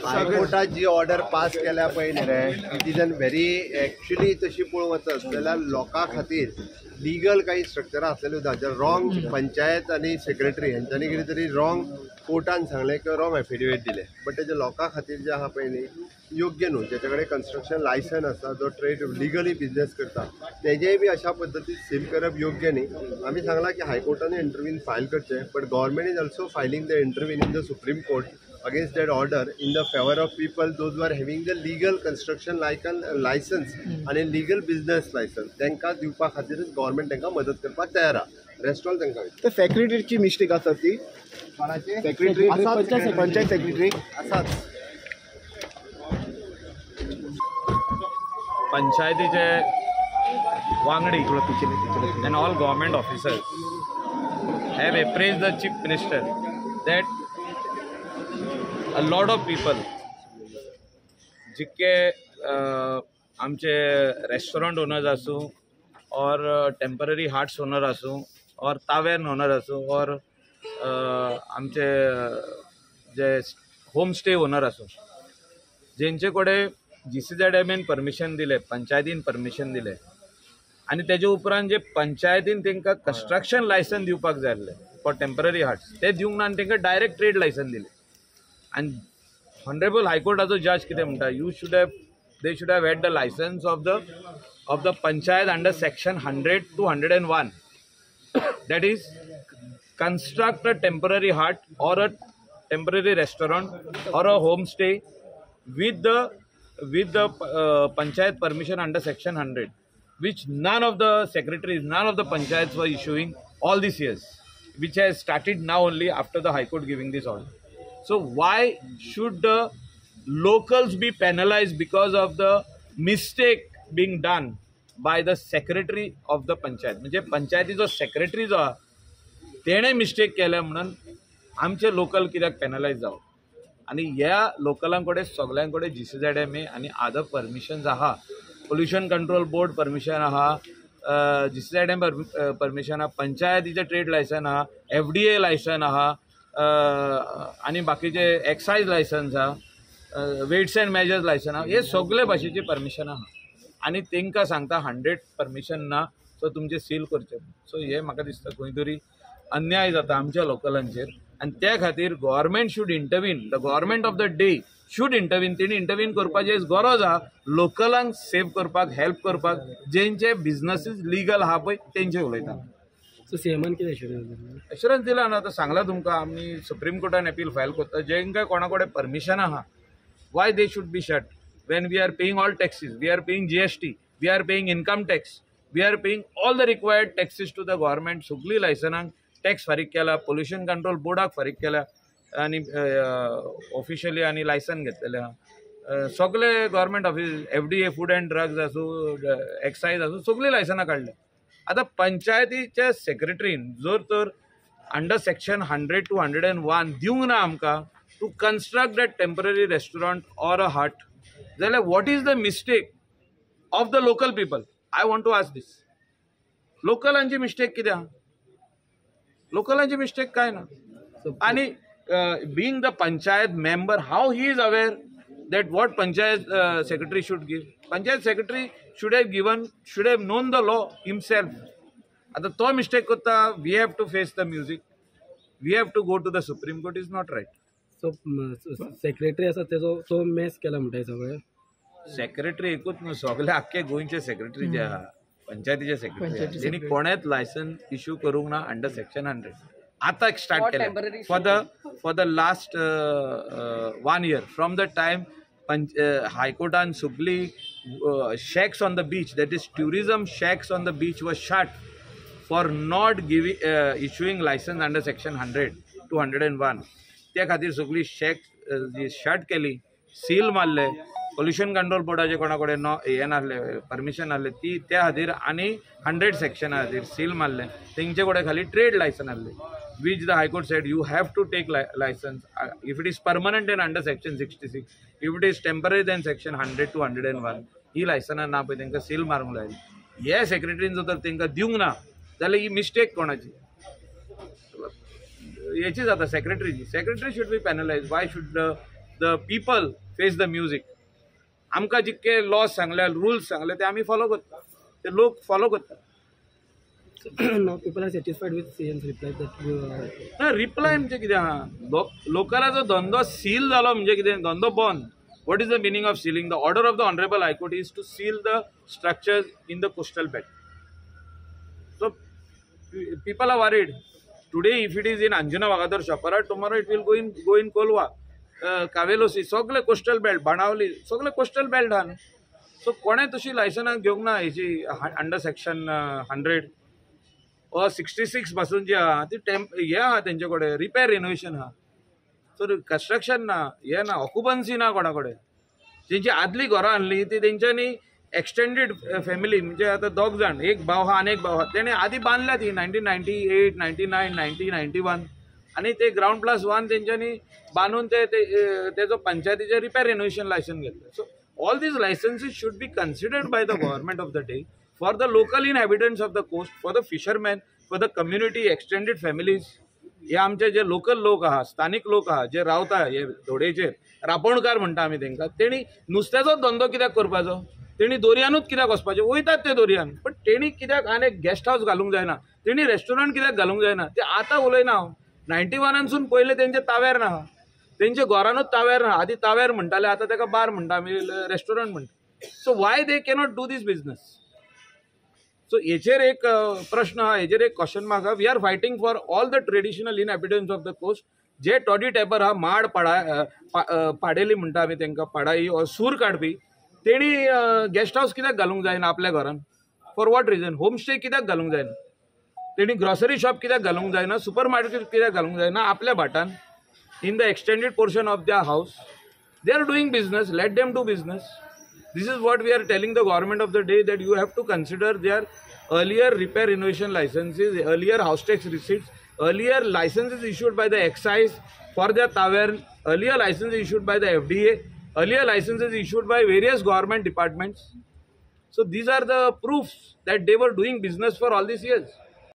हायकोर्टात जी order pass केल्या पळय न्ही रे, it is an very actually तशी पळोवंक वचत जाल्यार लोकां खातीर लिगल काही स्ट्रक्चरां आसलेल्यो ना. जर रॉंग पंचायत आनी सेक्रेटरी हेंच्यांनी कितें तरी रॉंग कोर्टान सांगलें किंवा रॉंग एफिडेवीट दिलें, बट तेजे लोकां खातीर जे आहा पळय न्ही योग्य न्हू. जेच्या कडेन कन्स्ट्रक्शन लायसन आसा, जो ट्रेड लिगली बिजनेस करता, तेजेय बी अशा पद्दतीन सील करप योग्य न्ही. आमी सांगलां की हायकोर्टानूय इंटरवीन फायल करचें, but government is also filing the intervene in the Supreme Court against that order in the favor of people those who are having the legal construction license आणि legal business license तांकां दिवपा खातीरच government तांकां मदत करपाक तयार आहा. रेस्टॉल तांकां तर सेक्रेटरीची मिस्टेक आसा ती, सेक्रेटरी पंचायत सेक्रेटरी आसात. पंचायतीचे वांगडी and all government officers have appraised the Chief Minister that a lot of people जितके आमचे रेस्टॉरंट ओनर्स आसूं और टेम्पररी हार्ट्स ओनर आसूं और तावेर्न ओनर आसूं और आमचे जे होम स्टे ओनर आसूं, जेंचे कडेन GCZMA permission दिलें, पंचायतीन परमिशन दिलें आनी तेजे उपरांत जे पंचायतीन तांकां कन्स्ट्रक्शन लायसन दिवपाक जाय आसलें फॉर टेम्पररी हार्ट्स, ते दिवंक ना आनी तांकां डायरेक्ट ट्रेड लायसन दिलें. आनी ऑनरेबल हायकोर्टाचो जज कितें म्हणटा, you should have they should have had the licence of the panchayat under section 100 to 101, that is construct a temporary hut or a temporary restaurant or a home stay with the panchayat permission under section 100, which none of the secretaries, none of the panchayats were issuing all these years, which has started now only after the High Court giving this order. So why should the locals be penalized because of the mistake being done by the secretary of the panchayat? म्हणजे पंचायतीचो secretary जो आहा तेणें mistake केल्या म्हणून आमचे local कित्याक पेनलायज जावप? आनी ह्या लोकलां कडेन सगळ्यां कडेन GCZMA आनी अदर परमिशन्स आहा, पोल्युशन कंट्रोल बोर्ड परमिशन आहा, GCZM permission आहा, पंचायतीचें ट्रेड लायसन आहा, FDA licence आहा, आनी बाकीचे एक्सायज लायसन्स आहा, वेट्स एंड मेजर्स लायसन आहा, हे सगळे भाशेची परमिशन आहा. आनी तांकां सांगता 100 परमिशन ना, सो तुमचें सील करचें. सो हें म्हाका दिसता खंय तरी अन्याय जाता आमच्या लोकलांचेर आनी त्या खातीर government should intervene, the government of the day should intervene. तेणी इंटरवीन करपाची गरज आहा, लोकलांक सेव करपाक, हेल्प करपाक, जेंचे बिजनसीस लिगल आहा पळय तेंचे उलयता. सो सीएमान कितें एश्युरन्स दिला? एश्युरन्स दिला ना, आतां सांगलां तुमकां आमी सुप्रीम कोर्टान अपील फायल करता. जेंकां कोणा कडेन परमिशन आहा, why they should be shut when we are paying all taxes, we are paying GST, we are paying income tax, we are paying all the required taxes to the government. सगळीं लायसनांक tax फारीक केला, pollution control बोर्डाक फारीक केला आनी officially आनी license घेतलेलें आहा. सगळे government office, FDA, food and drugs आसूं, एक्सायज आसूं, सगळीं लायसनां काडल्या. आतां पंचायतीच्या सेक्रेटरीन जर तर अंडर सेक्शन 100 to 101 दिवंक ना आमकां to construct that temporary restaurant or a hut, जाल्यार what is the mistake of the local people? I want to ask this. लोकलांची mistake कितें आहा? लोकलांची मिस्टेक काय ना. आनी being the panchayat member, how he is aware that what panchayat secretary should give? Panchayat secretary should have given, should have known the law himself. आतां तो mistake करता, we have to face the music, we have to go to the Supreme Court, is not right. So secretary आसा तेजो तो mess केला म्हणटा सगळें? Secretary एकूच न्हू, सगळे आख्खे गोंयचे सेक्रेटरी जे आहा, पंचायतीचे सेक्रेटरी, तेणी कोणेच लायसन इश्यू करूंक ना अंडर सेक्शन 100. आतां स्टार्ट केलें for the last 1 year from the time हायकोर्टान सगळी shacks on the beach, that is tourism shacks on the beach was shut for not giving issuing licence under section 100 to 101. त्या खातीर सगळी shack जी shut केली, seal मारले, pollution control बोर्डाचे कोणा कडेन हें नासलें, परमिशन नासलें ती त्या खातीर, आनी 100 सेक्शना खातीर सील मारलें. तेंचे कडेन खाली ट्रेड लायसन आहलें, which the High Court said you have to take licence if it is permanent then under section 66, if it is temporary then section 100 to 101. ही लायसनां ना पळय तांकां सील मारूंक लायली. हे सेक्रेटरीन जर तर तांकां दिवंक ना जाल्यार ही मिस्टेक कोणाची? हेची जाता सेक्रेटरीची. Secretary should be penalise. Why should the people face the music? आमकां जितके लॉज सांगल्या, रुल्स सांगले ते आमी फॉलो करता, ते लोक फॉलो करता. Now people are satisfied with CM's reply that ना रिप्लाय म्हणजे कितें आहा, लोकलाचो धंदो सील जालो म्हणजे कितें, धंदो बंद. What is the meaning of sealing? The order of the honourable high court is to seal the structures in the coastal belt. So people are worried. Today if it is in Anjuna Vagator Chapora, tomorrow it will go in Colva, Cavelossim, सगळे coastal belt, Benaulim, सगळे coastal belt आहा न्हू. So कोणें तशी लायसनां घेवंक ना हेची under section 100 or 66 पासून जी आहा ती टेम्प हे आहा तेंचे कडेन रिपेर रिनोवेशन आहा. सो कन्स्ट्रक्शन ना, हें ना, ऑक्युपन्सी ना कोणा कडेन. तेंची आदली घरां आहली ती तेंच्यांनी एक्सटेंडेड फॅमिली म्हणजे आतां दोग जाण, एक भाव आहा आनी एक भाव आहा, तेणें आदीं बांदल्या ती 1998, 99, 90, 91 आनी ते ग्रावंड +1 तेंच्यांनी बांदून ते तेजो पंचायतीचें रिपेर रिनोवेशन लायसन घेतलें. So all these licenses should be considered by the government of the day for the local inhabitants of the coast, for the fishermen, for the community, extended families. हे आमचे जे local लोक आहा, स्थानीक लोक आहा, जे रावता हे धोडेचेर, रापणकार म्हणटा आमी तेंकां, तेणी नुस्त्याचोच धंदो कित्याक करपाचो, तेणी दोरयानूच कित्याक वचपाचें, वयतात ते दोरयान, पण तेणी कित्याक आनी एक गेस्ट हावस घालूंक जायना, तेणी रेस्टॉरंट कित्याक घालूंक जायना. ते आतां उलयना हांव, 91 पयलें तेंचे ताव्यार ना, तेंच्या घरानूच ताव्यार ना. आदी ताव्यार म्हणटाले, आतां तेका बार म्हणटा आमी, रेस्टॉरंट म्हणटा. So why they cannot do this business? So हेचेर एक प्रश्न आहा, हेचेर एक क्वेश्चन मार्क आहा. We are fighting for all the traditional inhabitants of the coast. J toddy tapper आहा, माड पाडेली म्हणटा आमी तेंकां, पाडाई ऑर सूर काडपी, तेणी गेस्ट हावस कित्याक घालूंक जायना आपल्या घरान? For what reason? Home stay कित्याक घालूंक जायना? तेणी ग्रॉसरी शॉप कित्याक घालूंक जायना? सुपर मार्केट कित्याक घालूंक जायना आपल्या भाटान? In the extended portion of their house they are doing business, let them do business. This is what we are telling the government of the day, that you have to consider their earlier repair renovation licenses, earlier house tax receipts, earlier licenses issued by the excise for their tavern, earlier licenses issued by the FDA, earlier licenses issued by various government departments. So these are the proofs that they were doing business for all these years.